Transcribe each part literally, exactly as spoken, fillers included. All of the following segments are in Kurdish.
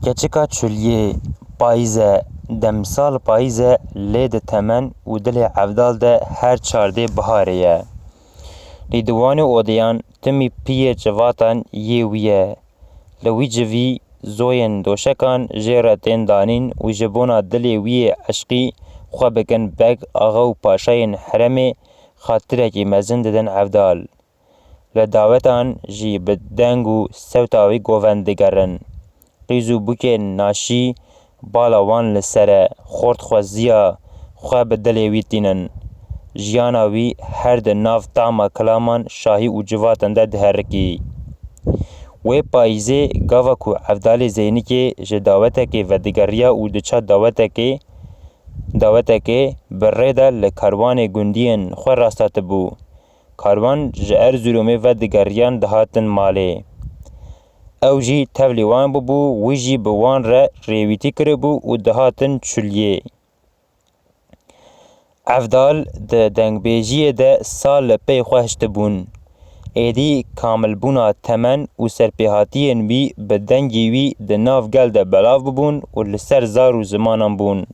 Keçika çuliyê, payîz e, demsal payîz e, lê di temen û dilê Evdal de her çardê biharê ye. Rîdwanê Odeyan timî piyê civatan yê wî ye. Li wî civî zoyên doşekan jê re tên danîn û ji bona dilê wî yê eşqî xwe bikin beg, axa û paşayên heremê xatirekî mezin didin Evdal. Li dawetan jî bi deng û sewta wî govend digerin. Qîz û bûkên naşî bala wan li ser e, xortxweziya xwe bi dilê wî tînin. Jiyana wî her di nav tama kilaman şahî û civatan de diherikî. Wê payîzê gava ku Evdalê Zeynikê ji dawetekê vedigeriya û diça dawetekê, dawetekê bi rê de li karwanê gundiyên xwe rasthatibû. Karwan ji Erzurumê vedigeriyan dihatin malê. Ew jî tevlî wan bûbû, wî jî bi wan re rêwîtî kiribû û dihatin Çuliyê. Evdal di dengbêjiyê de sal li pey xwe hiştibûn. Êdî kamilbûna temen û serpêhatiyên wî bi dengê wî di nav gel de belav bûbûn û li ser zar û zimanan bûn.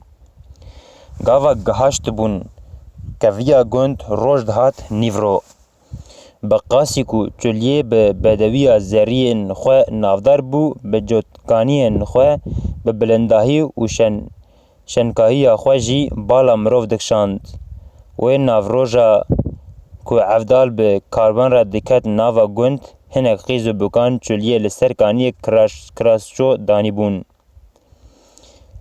Gava gihaştibûn keviya gund, roj dihat nîvro. Bi qasî ku Çuliyê bi bedewiya zeriyên xwe navdar bû, bi cotkaniyên xwe, bi bilindahî û şen-, şenkahiya xwe jî bala mirov dikişand. Wê navroja ku Evdal bi karwan re diket nava gund, hinek qîz û bukan Çuliyê li ser kaniyê kiraş-, kirasço danîbûn.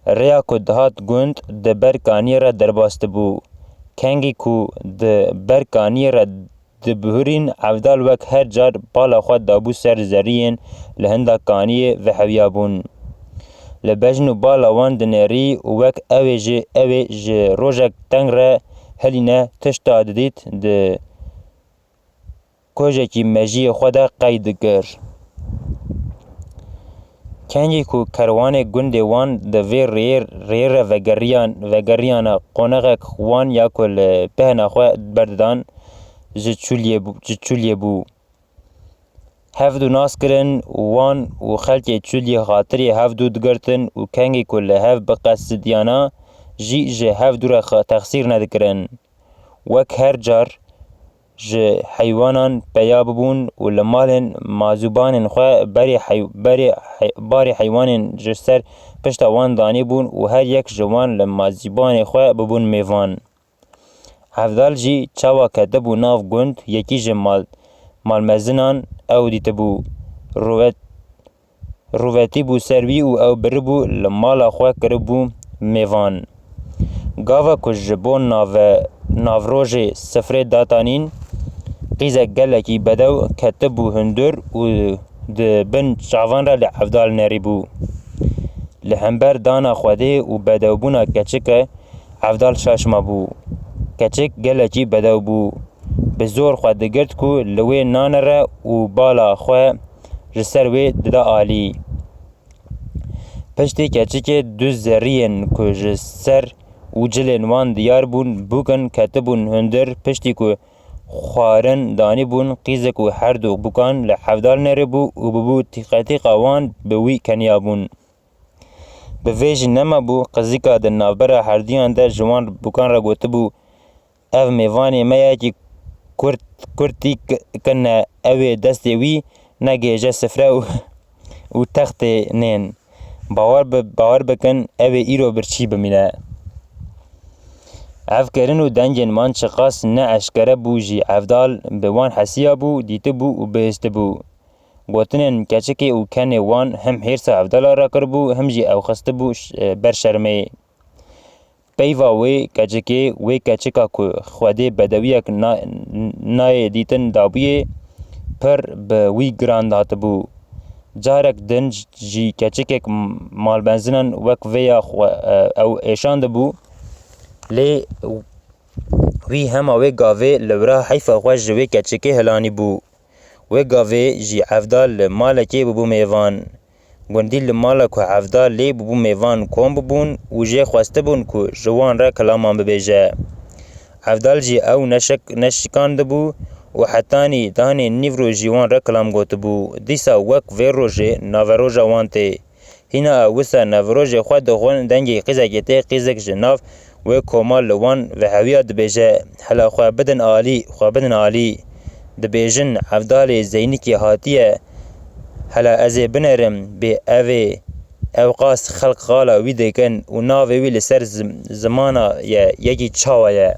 Rêya ku dihat gund di ber kaniyê re derbas dibû. Kengî ku di ber kaniyê re dibihurîn, Evdal wek her car bala xwe dabû ser zeriyên li hinda kaniyê vehewiyabûn. Li bejn û bala wan dinêrî û wek ew ê ji, ew ê ji rojek teng re hilîne tişta didît, di kojekî mejiyê xwe de qeyd dikir. Kengî ku kerwanê gundê wan di vê rêyê, rêyê re vegeriyan, vegeriyana, qonaxek wan ya ku li bêhna xwe berdidan ji Çûliyê bû, ji Çûliyê bû. Hevdû nas kirin, wan û xelkê Çûliyê xatirê hevdû digirtin û kengî ku li hev biqesidiyana jî ji hevdû re xe-, texsîr nedikirin. Wek her car ji heywanan peya bibûn û li malên mazûbanên xwe berê hey-, berê hey-, barê heywanên ji ser pişta wan danîbûn û her yek ji wan li mazîbanê xwe bibûn mêvan. Evdal jî çawa ketibû nav gund, yekî ji mal-, malmezinan ew dîtibû. Ruvet-, Rûvetî bû ser wî û ew biribû li mala xwe kiribû mêvan. Gava ku ji bo nave-, navrojê sifrê datanîn, qîzek gelekî bedew ketibû hundir û di bin çavan re li Evdal nerîbû. Li hember dana Xwedê û bedewbûna keçike Evdal şaş mabû. Keçik gelekî bedew bû. Bi zor xwe digirt ku li wê nanere û bala xwe ji ser wê dida alî. Piştî keçikê du zerriyên ku ji ser û cilên wan diyar bûn, bûkin ketibûn hundir, piştî ku xwarin danîbûn, qîzek û herdu bûkan li Evdal neribû û bûbû tîqetîqa wan bi wî keniyabûn. Bi vê jî nemabû, qizika di navbera herduyan de ji wan bûkan re gotibû, Ev mêvanê me yekî kurt, kurtî k-, kin e, ew ê destê wî negihêje sifre û, û textê nên. Bawer bi-, bawer bikin, ew ê îro birçî bimîne. Ev kirin û dengên wan çiqas ne eşkere bû jî, Evdal bi wan hesiya bû, dîtibû û bihiştibû. Gotinên keçikê û kenê wan him hêrsa Evdala rakiribû, him jî ew xistibû ş-, ber şermê. Peyva wê keçikê, wê keçika ku Xwedê bedewiyek na-, nayê dîtin dabûyê, pir bi wî giran dihatibû. Carek din jî keçikek m-, malbenzinan wek vê ya xwe, e, ew êşandibû, lê wî hema wê gavê li wira heyfa xwe ji wê keçikê hilanîbû. Wê gavê jî Evdal li malekê bûbû mêvan. Gundî li mala ku Evdal lê bûbû mêvan kom bûbûn û jê xwestibûn ku ji wan re kilaman bibêje. Evdal jî ew neşik-, neşikandibû û hetanî danê nîvro jî wan re kilam gotibû. Dîsa wek vê rojê naveroja wan tê. Hîna ew wisa nevrojê xwe dixwin, dengê qîzekê tê, qîzek ji nav wê koma li wan ve hewiya dibêje, "Hela xwe bidin alî, xwe bidin alî." Dibêjin, "Evdalê Zeynikê hatiye, hela ez ê binerim." Bê ev ê, ew qas xelk xala wî dikin û navê wî li ser zim-, zimana ye, yekî çawa ye.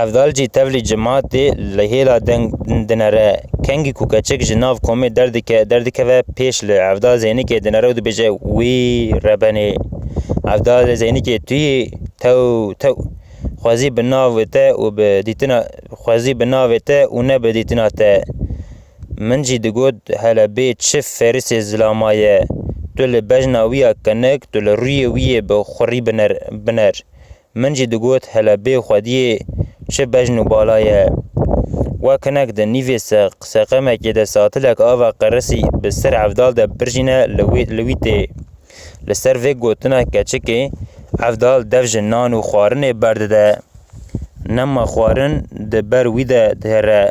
Evdal jî tevlî cimatê li hêla deng dinere. Kengî ku keçik ji nav komê derdike-, derdikeve pêş li Evdal Zeynikê dinere û dibêje, "Wî rebenê! Evdal Zeynikê tu yî? Tew, tew! Xwezî bi navê te û bi dîtina, xwezî bi navê te û ne bi dîtina te." Min jî digot, "Hele bê çi ferisê zilama ye? Tu li bejna wî ya kinik, tu li rûyê wî yê bi xurî biner, biner." Min jî digot, "Hele bê xwediyê çi bejn û bala ye?" Wek hinek di nîvê seq-, seqemekê de satilek ava qerisî bi ser Evdal de birjîne li wî, li wî tê. Li ser vê gotina keçikê Evdal dev ji nan û xwarinê berdide. Nema xwarin di ber wî de dihêre.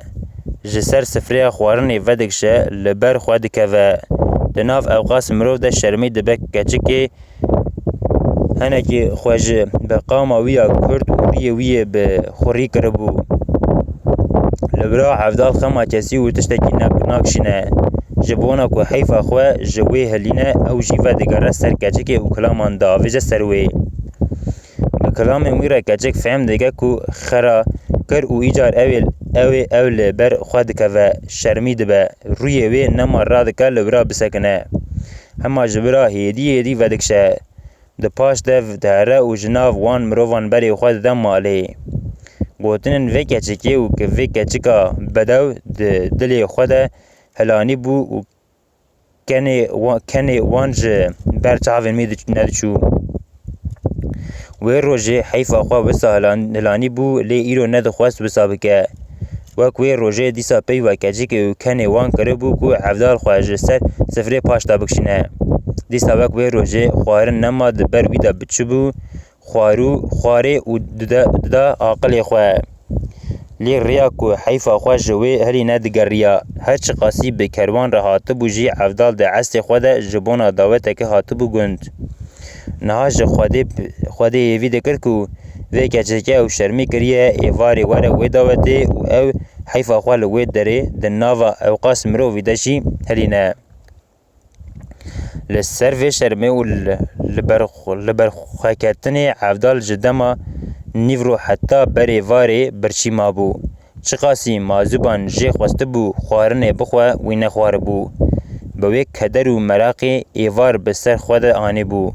Ji ser sifreya xwarinê vedikişe, li ber xwe dikeve. Di nav ewqas mirov de şermî dibe keçikê, hinekî xwe ji bi qama wî ya kurt û rûyê wî yê bi xurî kiribû. Li bira Evdal xema kesî û tiştekî ne-, nakişîne. Ji bona ku heyfa xwe ji wê hilîne, ew jî vedigere ser keçikê û kilaman diavêje ser wê. Bi kilamên wî re keçik fehm dike ku xera kir û îcar ew ê, ew ê ew li ber xwe dikeve, şermî dibe. Rûyê wê nema radike li bira bisekine. Hema ji bira hêdî hêdî vedikişe. Di paş de dihêre û ji nav wan mirovan berê xwe dide malê. Gotinên vê keçikê û ki vê keçika bedew di dilê xwe de hilanî bû û kenê wa-, kenê wan ji ber çavên wî diç-, nediçû. Wê rojê heyfa xwe wisa hilan-, hilanî bû, lê îro nedixwest wisa bike. Wek wê rojê dîsa peyva keçikê û kenê wan kiribû ku Evdal xwe ji ser sifrê paşta bikişîne. Dîsa wek wê rojê xwarin nema di ber wî de biçûbû, xwarû, xwarê û dida, dida aqilê xwe. Lê rêya ku heyfa xwe ji wê hilîne digeriya. Her çiqasî bi kerwan re hatibû jî Evdal di estê xwe de ji bona daweteke hatibû gund. Niha ji Xwedê, Xwedê hêvî dikir ku vê keçikê ew şermî kiriye, êvarê were wê dawetê û ew heyfa xwe li wê derê di nava ewqas mirovî de jî hilîne. Li ser vê şermê û li, li ber, li berxweketinê Evdal ji dema nîvro heta berê varê birçî mabû. Çiqasî mazûban jê xwestibû xwarinê bixwe, wî nexwaribû. Bi wê keder û meraqê êvar bi ser xwe de anîbû.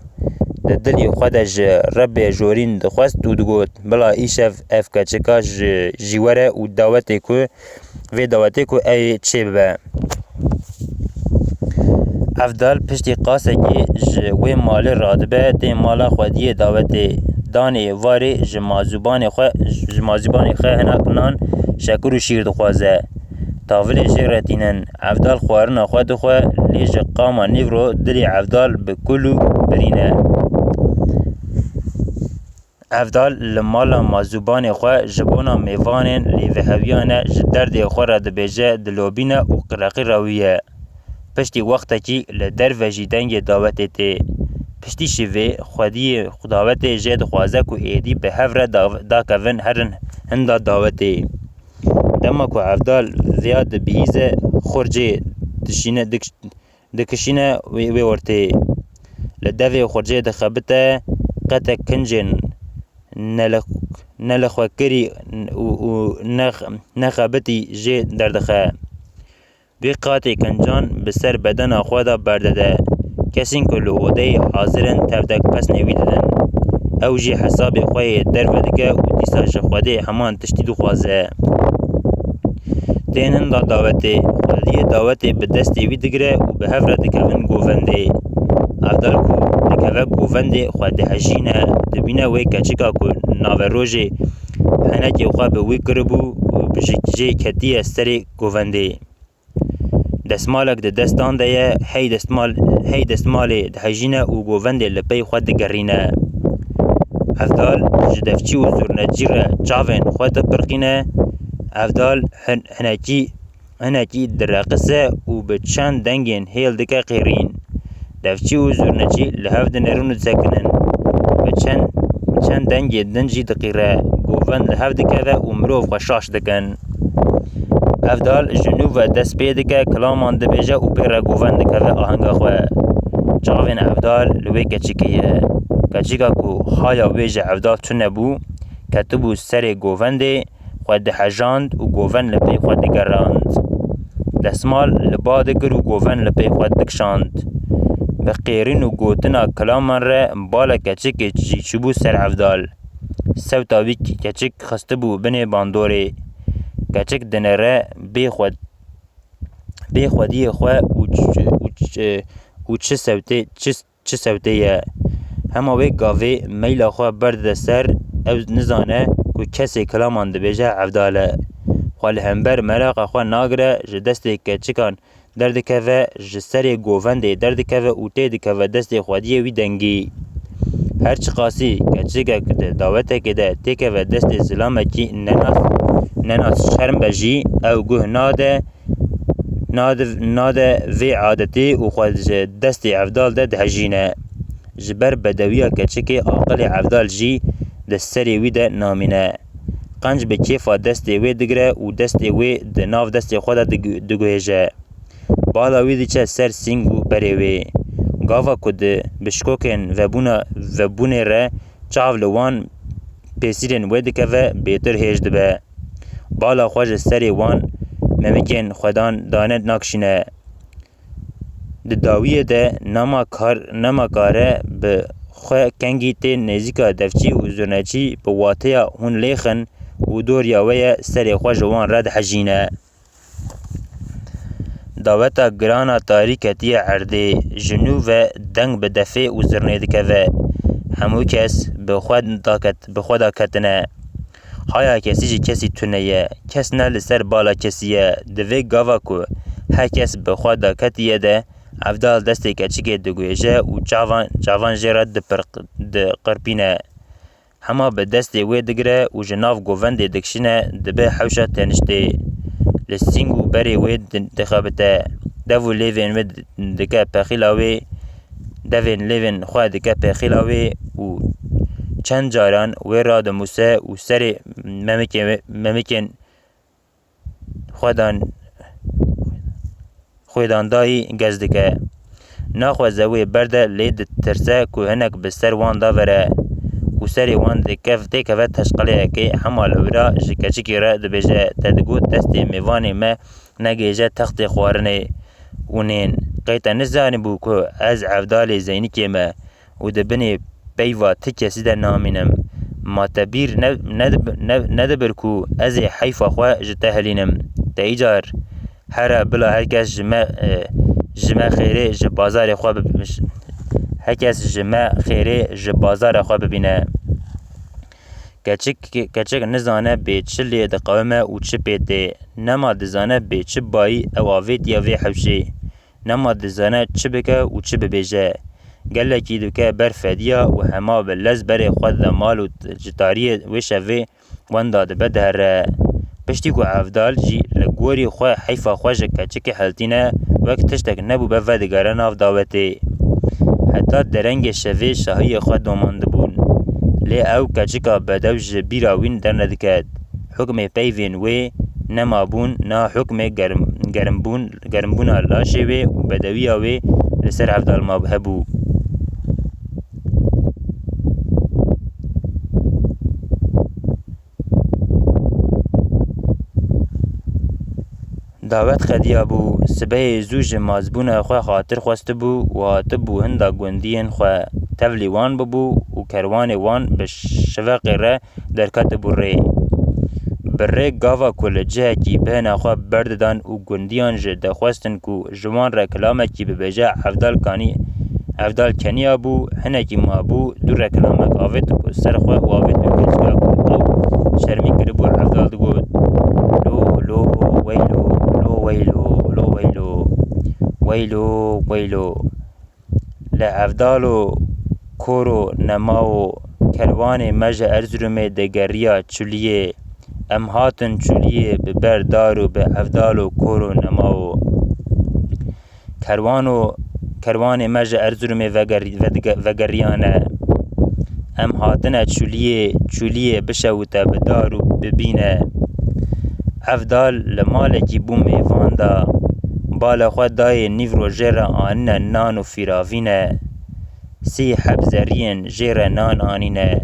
Di dilê xwe de ji Rebbê jorîn dixwest û digot, "Bila îşev ev keçika ji, jî were û dawetê ku, vê dawetê ku ê çê bibe." Evdal piştî qasekê ji wê malê radibe, tê mala xwediyê dawetê. Danê varê ji mazûbanê xwe, ji mazûbanê xwe hinak nan, şekir û şîr dixwaze. Tavilê jê re tînin. Evdal xwarina xwe dixwe, lê ji qama nîvro dilê Evdal bi kul û birîn e. Evdal li mala mazûbanê xwe ji bona mêvanên lêvehewiyane ji derdê xwe re dibêje, dilobîne û qiraqî re wî ye. Piştî wextekî li derve jî dengê dawetê tê. Piştî şivê xwediyê dawetê jê dixwaze ku êdî bi hev re dav-, dakevin herin hinda dawetê. Dema ku Evdal vêya dibihîze, xurcê dişîne, dik-, dikişîne wê, wê ortê. Li devê xurcê dixebite, qetek kincên nele-, nelixwekirî û, û nex-, nexebitî jê derdixe. Vê qatê kincan bi ser bedena xwe de berdide. Kesên ku li odeyê hazir in, tevdek pesnê wî didin. Ew jî hesabê xwe yê derve dike û dîsa ji Xwedê heman tiştî dixwaze. Tên hinda dawetê, xwediyê dawetê bi destê wî digire û bi hev re dikevin govendê. Evdal ku dikeve govendê, xwe dihejîne, dibîne wê keçika ku naverojê henekê xwe bi wî kiribû û bi jê, jê ketiye serê govendê. Destmalek di destan de ye, hey destmal, hey destmalê dihejîne û govendê li pey xwe digerîne. Evdal ji devçî û zurnecî re çavên xwe dipirqîne. Evdal hin-, hinekî, hinekî direqise û bi çend dengên hêl dike qêrîn. Devçî û zûrneçî li hev dinêrin û disekinin. Bi çend, çend dengê din jî diqîre. Govend li hev dikeve û mirov xwe şaş dikin. Evdal ji nû ve dest pê dike, kilaman dibêje û pê re govend dikeve ahenga xwe. Çavên Evdal li wê keçikê ye. Keçika ku haya wê ji Evdal tune bû, ketibû serê govendê, xwe dihejand û govend li pê xwe digerand. Destmal li ba dikir û govend li pê xwe dikişand. Bi qêrîn û gotina kilaman re bala keçikê jî çûbû ser Evdal. Sewta wî keçik xistibû binê bandorê. Keçik dinêre bê xwe, bê xwediyê xwe û ç-, û ç-, û çi sewtê, çi çi sewtê ye. Hema wê gavê meyla xwe berdide ser, ew nizane ku kesê kilaman dibêje Evdal e. Xwe li hember meraqa xwe nagire, ji destê keçikan derdikeve, ji serê govendê derdikeve û tê dikeve destê xwediyê wî dengî. Her çiqasî keçikek di dawetekê de têkeve destê zilamekî nenas, nenas şerm be jî, ew guh nade, nade, nade vê adetê û xwe ji destê Evdal de dihejîne. Ji ber bedewiya keçikê aqilê Evdal jî di serê wî de namîne. Qenc bi kêfa destê wê digire û destê wê di nav destê xwe de dig-, diguhêje. Bala wî diçe ser sîng û berê wê. Gava ku di bişkokên vebûna, vebûnê re çav li wan pêsîrên wê dikeve, bêtir hêj dibe. Bala xwe ji serê wan memikên xwedan dane nakişîne. Di dawiyê de nema kar, nema kare bi xwe kengî tê nêzîka devçî û zurneçî bi wateya hûn lêxin û doriya we ye serê xwe ji wan re dihejîne. Daweta girana tarî ketiye erdê, ji nû ve deng bi defê û zirnê dikeve. Hemû kes bi xwe daket, bi xwe daketine. Haya kesî ji kesî tune ye. Kes ne li ser bala kesî ye. Di vê gava ku her kes bi xwe daketiye de, Evdal destê keçikê diguhêje û çavan, çavan jê re dipirq-, diqirpîne. Hema bi destê wê digire û ji nav govendê dikişîne, dibe hewşa teniştê. Li sîng û berê wê di-, dixebite. Dev û lêvên wê di-, dike pexîla wê, devên lêvên xwe dike pexîla wê û çend caran wê radimûse û serê memikê-, memikên xwedan-, xwêdandayî gez dike. Naxwaze wê berde, lê ditirse ku hinek bi ser wan de vere û serê wan dikev-, têkeve teşqeleyekê, hema li wira ji keçikê re dibêje, te digot destê mêvanê me negihêje textê xwarinê û nên. Qey te nizanibû ku ez Evdalê Zeynikê me û di binê peyva ti kesî de namînim. Ma te bîr ne-, nedib-, ne-, nedibir ku ez ê heyfa xwe ji te hilînim. Te îcar here bila her kes ji me, e, ji me xêrê ji bazarê xwe bib-, her kes ji me xêrê ji bazara xwe bibîne. Keçik, keçik nizane bê çi lê diqewime û çi pê tê. Nema dizane bê çi bayî ew avêtiye vê hewşê. Nema dizane çi bike û çi bibêje. Gelekî dike ber fediya û hema bi lez berê xwe dide mal û t-, ji tariyê wê şevê wenda dibe dihere. Piştî ku Evdal jî li gorî xwe heyfa xwe ji keçikê heltîne, wek tiştek nebûbe vedigere nav dawetê. Heta derengê şevê şahiyê xwe domandibûn. Lê ew keçika bedew ji bîra wîn dernediket. Hukmê peyvên wê nemabûn, niha hukmê germ-, germbûn, germbûna laşê wê û bedewiya wê li ser Evdal ma hebû. Dawet qediyabû, sibehê zû ji mazbûna xwe xatir xwestibû û hatibû hinda gundiyên xwe. Tevlî wan bibû û kerwanê wan bi şiveqê re derketibû rê. Bi rê gava ku li cihekî bihna xwe berdidan û gundiyan ji dixwestin ku ji wan re kilamekî bibêje, Evdal kanî, Evdal keniya bû, hinekî mabû, dû re kilamek avêt ser xwe û avêt û keçika ku ew şermî kiribû, Evdal digot, lo, lo, weylo, lo, weylo, lo, weylo, weylo, weylo. Lê Evdalo koro nemawo, kerwanê me ji Erzurumê digeriya Çuliyê. Em hatin çûliyê bi ber dar û bi evdal û kor û nemawo. Kerwan û kerwanê me ji Erzurumê vegerî-, vedge-, vegeriyane. Em hatine çûliyê, çûliyê bişewite bi dar û bi bîne. Evdal li malekî bû mêvan da. Bala xwe dayê nîvro jê re anîne nan û fîravîne. Sî heb zerriyên jê re nan anîne.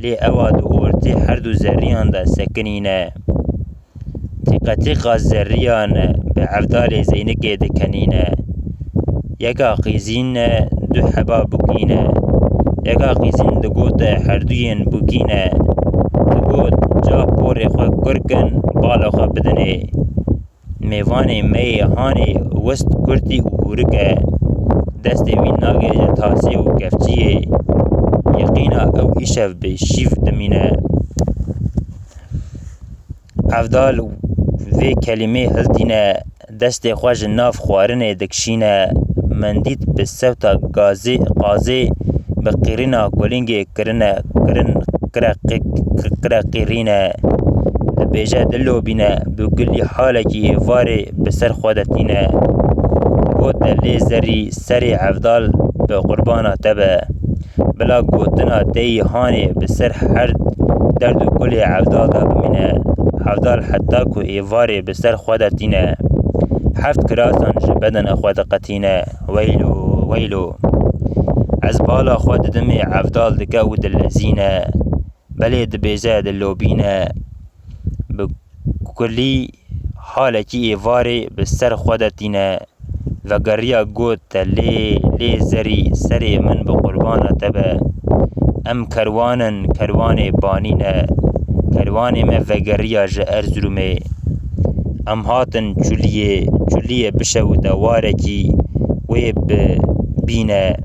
Lê ewa di ortê her du zerriyan de sekinîne. Tîqetîqa zerriyan bi evdalê zeynikê dikenîne. Yeka qîzîn e, du heba bûkîn e. Yeka qîzîn digote herduyên bûkîn e. Digot, ca porê xwe kur kin, bala xwe bidinê. Mêvanê me yê hanê wist kurtî û hûrik e. Destê wî nagêje tasê û kevçiyê. Yeqîna ew îşev bi şîv dimîne. Evdal vê kelîmê hiltîne, destê xwe ji nav xwarinê dikişîne. Min dît bi sewta gazê, qazê bi qîrîna kulîngê kirine, kirin, kire qî-, kire qîrîne. Dibêje dilobîne, bi kulî halekî êvarê bi ser xwe de tîne. Gote lê zerî serê Evdal bi qurbana te be. Bila gotina te yî hanê bi ser her derd û kulê Evdal de bimîne. Evdal heta ku êvarê bi ser xwe de tîne, heft kirasan ji bedena xwe diqetîne. Weylo, weylo. Ez bala xwe didimê Evdal dike û dilezîne. Belê dibêje dilobîne. Bi kulî halekî êvarê bi ser xwe de tîne. Vegeriya got te lê, lê zerî serê min bi qurbana te be. Em kerwan in, kerwanê banî ne. Kerwanê me vegeriya ji Erzurumê. Em hatin çûliyê, çûliyê bişewite warekî wê bi bîne.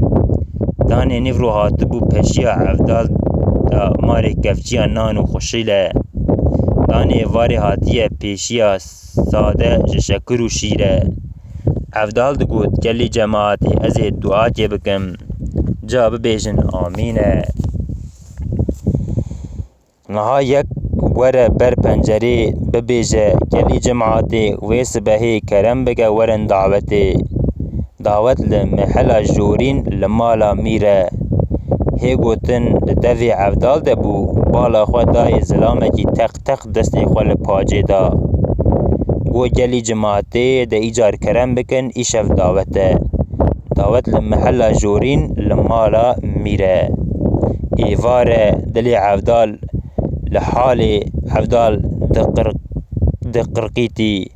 Danê nîvro hatibû peşiya Evdal da marê kevçiya nan û xuşîle. Danê varê hatiye pêşiya sade ji şekir û şîre. Evdal digot, gelî cemaatê, ez ê duakê bikim. Ca bibêjin amîne. Niha yek were ber pencerê bibêje, gelî cemaatê, wê sibehê kerem bike werin dawetê. Dawet li mehela Jorîn li mala Mîr e. Hê gotin li devê Evdal de bû, bala xwe dayê zilamekî teq teq destê xwe li pacê da. Got, gelî cimatê de îcar kerem bikin, îşev dawet e. Dawet li mehela Jorîn li mala Mîr e. Êvar e, dilê Evdal li halê Evdal diqir-, diqirqîtî.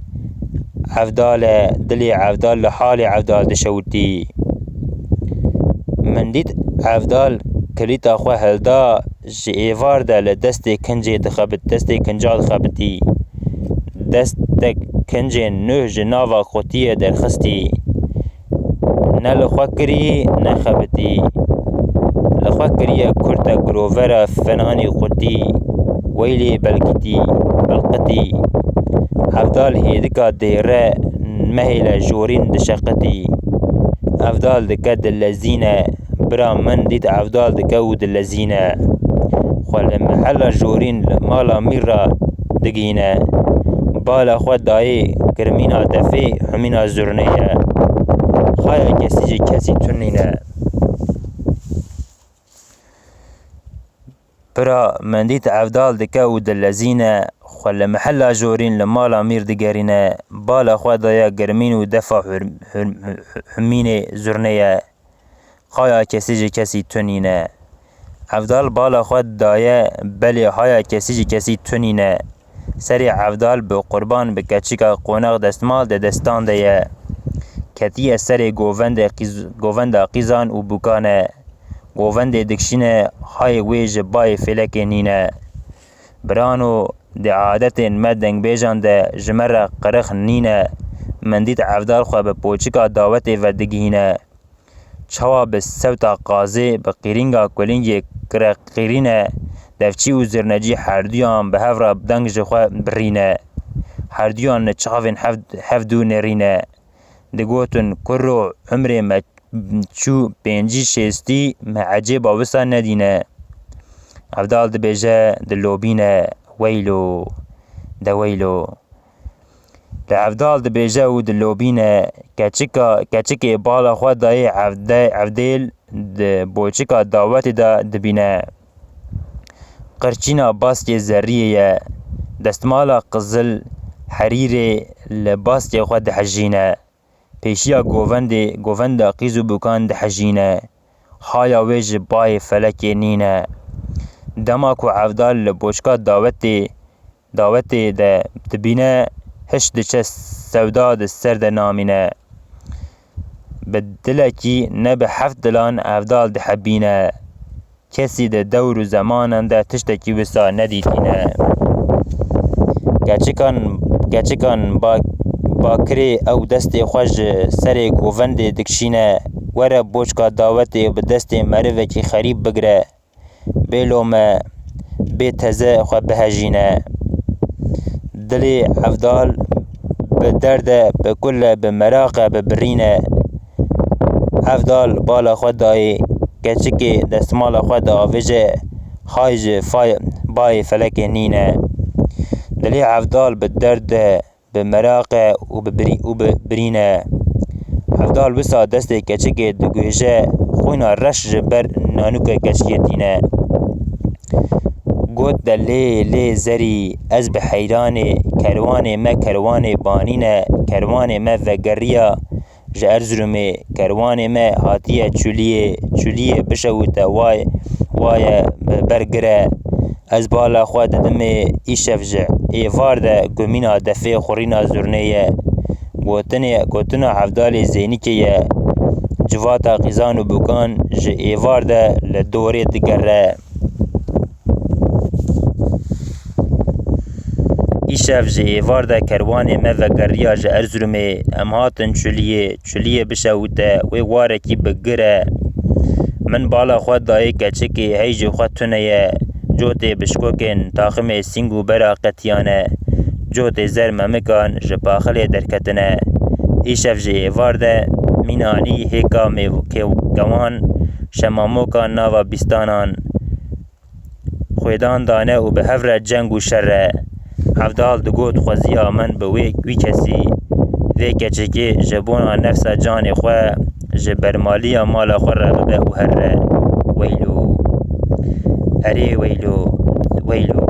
Evdal e, dilê Evdal li halê Evdal dişewitî. Min dît Evdal kilîta xwe hilda, ji êvar de li destê kincê dixebit-, destê kinca dixebitî. Destek kincên nû ji nava qutiyê derxistî. Ne li xwe kirî, ne xebitî. Li xwe kiriye kurte girovera fenanî qutî. Weylê belkitî, belqitî. Evdal hêdika dêre mehêle Jorîn dişeqitî. Evdal dike dilezîne. Bira min dît Evdal dike û dilezîne. Xwe li mehela Jorîn li mala Mîr re digihîne. Bala xwe dayê girmîna defê, humîna zurnê ye. Xaya kesî ji kesî tun nîne. Bira min dît Evdal dike û dilezîne, xwe li mehela Jorîn li mala Mîr digerîne. Bala xwe daye girmîn û defa hur-, hur-, hur-, humînê zurnê ye. Xaya kesî ji kesî tunî ne. Evdal bala xwe daye, belê haya kesî ji kesî tunî ne. Serê Evdal bi qurban bi keçika qonax destmal di destan de ye. Ketiye serê govendê qîz-, govenda qîzan û bûkan e. Govendê dikşîne, hayê wê ji bayê fêlekê nîne. Birano, di adetên me dengbêjan de ji me re qirix nîne. Min dît Evdal xwe bi poçika dawetê vedigihîne. Çawa bi sewta qazê, bi qîrînga kulîngê kireqîrîne, devçî û zirnecî herduyan bi hev re deng ji xwe birîne. Herduyan li çavên hev, hevdû nêrîne. Digotin, kuro, umrê me çû pêncî şêstî, me ecêba wisa nedîne. Evdal dibêje, dilobîne, weylo. De weylo. Li Evdal dibêje û dilobîne, keçika, keçikê bala xwe dayê Evde-, Evdêl di boçika dawetê de dibîne. Qirçîna baskê zerriyê ye. Destmala qizil herîrê li baskê xwe dihejîne. Pêşiya govendê, govenda qîz û bûkan dihejîne. Haya wê ji bayê felekê nîne. Dema ku Evdal li boçka dawetê, dawetê de dibîne, hiş diçe sewda di ser de namîne. Bi dilekî ne bi heft dilan Evdal dihebîne. Kesî di dewr û zemanan de tiştekî wisa nedîtîne. Keçikan, keçikan ba-, bakirê ew destê xwe ji serê govendê dikişîne, were boçka dawetê bi destê merivekî xerîb bigire, bê lome, bê teze xwe bihejîne. Dilê Evdal bi derde, bi kule, bi meraqe, bi birîne. Evdal bala xwe dayê keçikê, destmala xwe diavêje, hay ji fay-, bayê felekê nîne. Dilê Evdal bi derde, bi meraqe û bi birî-, û bi birîne. Evdal wisa destê keçikê diguhêje, xwîna reş ji ber nanûka keçikê tîne. Got de lê, lê zerî, ez bi heyranê, kerwanê me kerwanê banî ne, kerwanê me vegeriya ji Erzurumê, kerwanê me hatiye Çûliyê, Çûliyê bişewite, way, waye bi ber gire. Ez bala xwe didimê, îşev ji êvar de gumîna defê xurîna zurnê ye. Gotinê, gotina Evdalê Zênikê ye. Civata qîzan û bûkan ji êvar de li dorê digere. Îşev ji êvar de kerwanê me vegeriya ji Erzurumê, em hatin Çûliyê, Çûliyê bişewite, wê warekî bi gir e. Min bala xwe dayê keçikê, hey ji xwe tune ye. Cotê bişkokên taximê sîng û bera qetiyane. Cotê zer memikan ji paxilê derketine. Îşev ji êvar de mînanî hêka mêv-, kew-, kewan, şemamokan nava bîstanan xwêdan dane û bi hev re ceng û şer e. Evdal digot, xweziya min bi wê, wî kesî, vê keçikê ji bona nefsa canê xwe, ji bermaliya mala xwe re bibe û here. Weylo. Erê weylo, weylo.